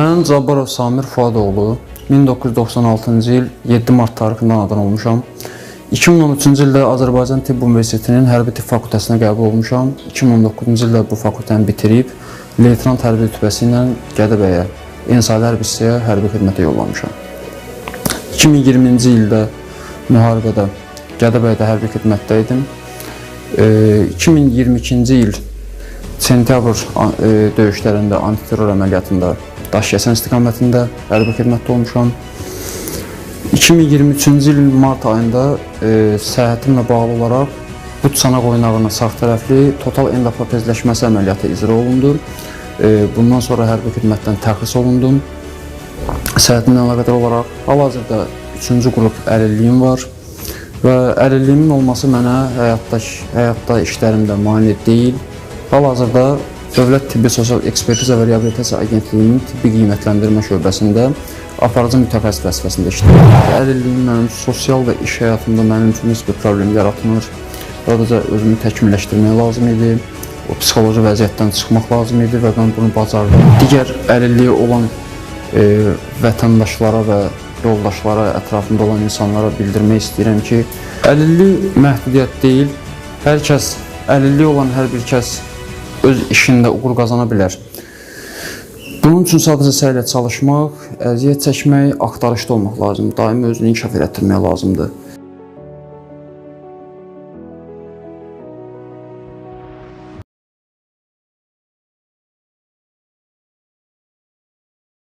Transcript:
Mən Cabbarov Samir Fuadoğlu, 1996-cı il 7 mart tarixində anadan olmuşam. 2013-cü ildə Azərbaycan Tibb Universitetinin Hərbi Tibb Fakültəsinə qəbul olmuşam. 2019-cu ildə bu fakültəni bitirib leytenant hərbi rütbəsi ilə Gədəbəyə, Ensaylı hərbi hissəyə hərbi xidmətə yollanmışam. 2020-ci ildə müharibədə Gədəbəydə hərbi xidmətdə idim. 2022-ci il sentyabr döyüşlərində antiterror əməliyyatında Daşkəsən istiqamətində hərbi xidmətdə olmuşam. 2023-cü ilin mart ayında səhhətimlə bağlı olaraq but çanaq oynağının sağ tərəfli total endoprotezləşməsi əməliyyatı icra olundu. Bundan sonra hərbi xidmətdən təxris olundum. Səhhətimlə əlaqədar olaraq hal-hazırda 3-cü qrup əlilliyim var və əlilliyimin olması mənə həyatda işlərimdə mane deyil. Hal-hazırda Dövlət Tibbi Sosial Ekspertiza və Reabilitasiya Agentliyinin Tibbi Qiymətləndirmə şöbəsində aparıcı mütəxəssis vəzifəsində işləyirəm. Əlilliyim mənim sosial və iş həyatımda mənim üçün heç bir problem yaratmır. Sadəcə özümü təkmilləşdirmək lazım idi. O psixoloji vəziyyətdən çıxmaq lazım idi və mən bunu bacardım. Digər əlilliyi olan vətəndaşlara və yoldaşlara, ətrafımda olan insanlara bildirmək istəyirəm ki, əlillik məhdudiyyət deyil. Hər kəs, əlilliyi olan hər bir kəs öz işində uğur qazana bilər. Bunun üçün sadəcə səylə çalışmaq, əziyyət çəkmək, axtarışda olmaq lazımdır. Daimi özünü inkişaf elətdirmək lazımdır.